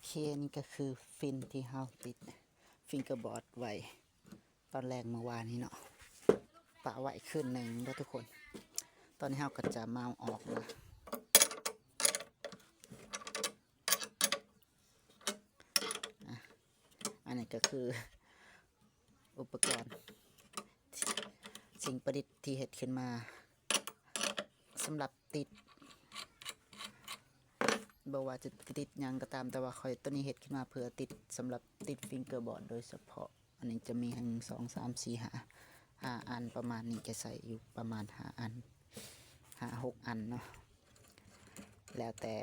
ເຄ ນີ້ກໍຄືຟິນທີ່ເຮົາຕິດຟິງເກີບອດໄວ້ຕອນແລງມື້ວານນີ້ເນາະ ປະໄວ້ຄືນໜຶ່ງເດີທຸກຄົນ. ຕອນນີ້ເຮົາກໍຈະມາເອົາອອກນະ. ອ່ະ ອັນນີ້ກໍຄືອຸປະກອນ ສິ່ງປະດິດທີ່ເຮັດຂຶ້ນມາສຳລັບຕິດ ບໍ່ວ່າຈະຕິດຫຍັງກໍຕາມ, ແຕ່ວ່າຂ້ອຍ ໂຕນີ້ເຮັດຂຶ້ນມາເພື່ອຕິດ ສຳລັບຕິດຟິງເກີບອດໂດຍສະເພາະ. ອັນນີ້ຈະມີ ໜຶ່ງ ສອງ ສາມ ສີ່ ຫ້າ ຫ້າອັນປະມານນີ້, ຈະໃຊ້ຢູ່ປະມານຫ້າອັນ ຫ້າຫົກອັນເນາະ ແລ້ວແຕ່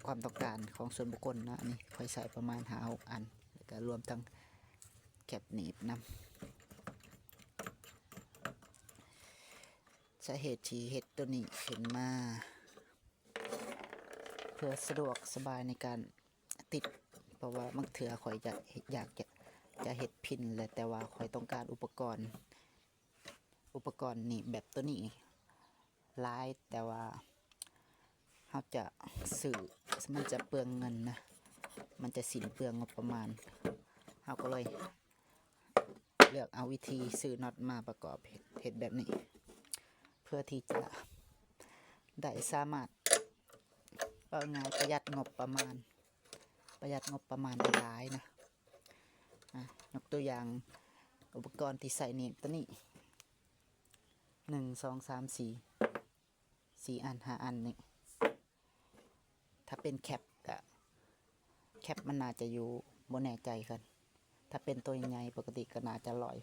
ຄວາມຕ້ອງການຂອງສ່ວນບຸກຄົນເນາະ. ອັນນີ້ຂ້ອຍໃຊ້ປະມານຫ້າຫົກອັນ ແລ້ວກໍລວມທັງແກັບໜີບນຳ. ສາເຫດທີ່ເຮັດໂຕນີ້ຂຶ້ນມາ ເພື່ອສະດວກສະບາຍໃນການຕິດ, ເພາະວ່າບາງເທື່ອຂ້ອຍຈະ ຢາກຈະ ຈະເຮັດພິນແຫຼະ ແຕ່ວ່າຂ້ອຍຕ້ອງການອຸປະກອນ ອຸປະກອນນີ້ ແບບໂຕນີ້ຫຼາຍ, ແຕ່ວ່າເຮົາຈະຊື້ ມັນຈະເປືອງເງິນນະ, ມັນຈະສິ້ນເປືອງງົບປະມານ, ເຮົາກໍເລີຍ ເລືອກເອົາວິທີຊື້ນັອດມາປະກອບເຮັດ ເຮັດແບບນີ້ ເພື່ອທີ່ຈະໄດ້ສາມາດ ເວົ້າງ່າຍ ປະຢັດງົບປະມານ ປະຢັດງົບປະມານໄດ້ຫຼາຍນະ. ອາ ຍົກຕົວຢ່າງ ອຸປະກອນທີ່ໃຊ້ນີ້ ໂຕນີ້ ໜຶ່ງ ສອງ ສາມ ສີ່ ສີ່ອັນ ຫ້າອັນນີ້ ຖ້າເປັນແຄັບກະ ແຄັບມັນໜ້າຈະຢູ່ ບໍ່ແນ່ໃຈຄືກັນ, ຖ້າເປັນໂຕໃຫຍ່ໆ ປົກກະຕິກໍໜ້າຈະຮ້ອຍ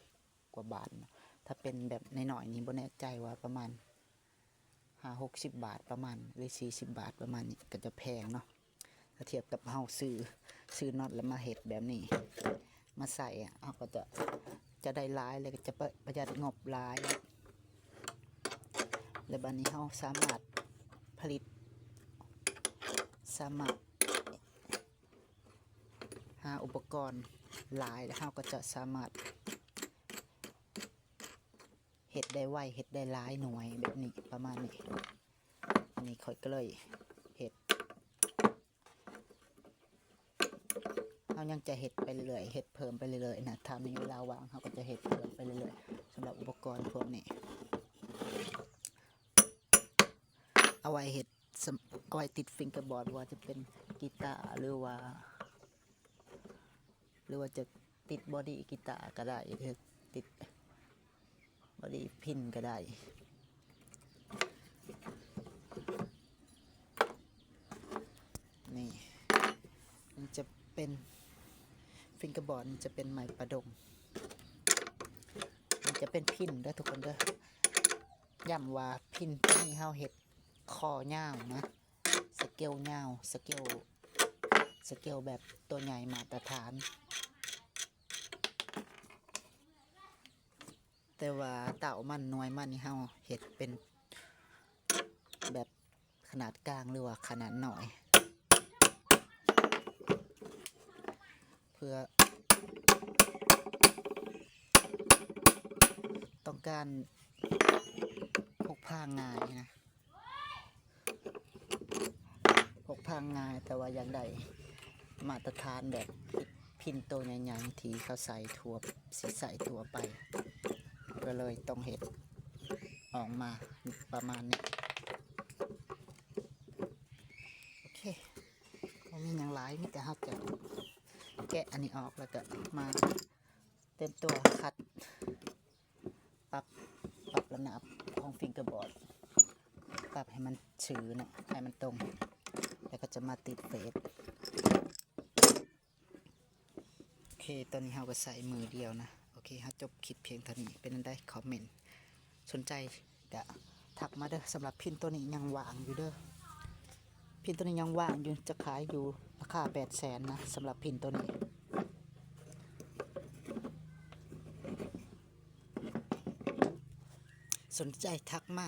ກວ່າບາດເນາະ, ຖ້າເປັນແບບນ້ອຍໆນີ້ ບໍ່ແນ່ໃຈວ່າປະມານຫ້າຫົກສິບບາດປະມານ ຫຼື ສີ່ສິບບາດປະມານນີ້ ກໍຈະແພງເນາະ. ຖ້າທຽບກັບເຮົາຊື້ ຊື້ນັອດແລ້ວມາເຮັດແບບນີ້ ມາໃສ່ ເຮົາກໍຈະ ຈະໄດ້ຫຼາຍ ແລ້ວກໍຈະປະ ປະຢັດງົບຫຼາຍ ແລ້ວບາດນີ້ເຮົາສາມາດຜະລິດ ສາມາດຫາອຸປະກອນຫຼາຍ ແລ້ວເຮົາກໍຈະສາມາດເຮັດໄດ້ໄວ ເຮັດໄດ້ຫຼາຍໜ່ວຍແບບນີ້ ປະມານນີ້. ອັນນີ້ຂ້ອຍກໍເລີຍເຮັດ ເຮົາຍັງຈະເຮັດໄປເລື້ອຍໆ ເຮັດເພີ່ມໄປເລື້ອຍໆນະ, ຖ້າມີເວລາວ່າງເຮົາກໍຈະເຮັດເພີ່ມໄປເລື້ອຍໆ. ສຳລັບອຸປະກອນພວກນີ້ ເອົາໄວ້ເຮັດ ເອົາໄວ້ຕິດຟິງເກີບອດ ບໍ່ວ່າຈະເປັນກີຕາ ຫຼືວ່າ ຫຼືວ່າຈະຕິດບອດີ້ກີຕາກໍໄດ້ ຫຼືຕິດ ບໍດີ້ພິນກໍໄດ້. ນີ້ ມັນຈະເປັນຟິງເກີບອດ ມັນຈະເປັນໄມ້ປະດົງ ມັນຈະເປັນພິນເດີທຸກຄົນເດີ. ຢ້ຳວ່າພິນໂຕນີ້ເຮົາເຮັດຂໍ້ຍາວນະ ສະເກວຍາວ ສະເກວ ສະເກວແບບໂຕໃຫຍ່ມາດຕະຖານ. ແຕ່ວ່າເຕົ້າມັນ ໜ່ວຍມັນນີ້ ເຮົາເຮັດເປັນແບບຂະໜາດກາງ ຫຼືວ່າຂະໜາດນ້ອຍ ເພື່ອຕ້ອງການພົກພາງ່າຍນະ. ພົກພາງ່າຍ ແຕ່ວ່າຢາກໄດ້ມາດຕະຖານແບບພິນໂຕໃຫຍ່ໆ ທີ່ເຂົາໃຊ້ທົ່ວ ຊິໃຊ້ທົ່ວໄປ ກໍເລີຍຕ້ອງເຮັດອອກມາປະມານນີ້. ໂອເຄ ບໍ່ມີຫຍັງຫຼາຍ ມີແຕ່ເຮົາຈະແກະອັນນີ້ອອກ ແລ້ວກໍມາ ເຕັມຕົວ ຄັດ ປັບ ປັບລະນາບຂອງຟິງເກີບອດ ປັບໃຫ້ມັນຊື່ເນາະ ໃຫ້ມັນຕົງ ແລ້ວກໍຈະມາຕິດເຟດ. ໂອເຄ ຕອນນີ້ເຮົາກໍໃຊ້ມືດຽວນະ. ໂອເຄ ເຮົາຈົບຄລິບພຽງເທົ່ານີ້. ເປັນຈັ່ງໃດ ຄອມເມັນ ສົນໃຈ ກະທັກມາເດີ. ສຳລັບພິນໂຕນີ້ຍັງວ່າງຢູ່ເດີ ພິນໂຕນີ້ຍັງວ່າງຢູ່ ຈະຂາຍຢູ່ລາຄາແປດແສນນະ ສຳລັບພິນໂຕນີ້. ສົນໃຈທັກມາ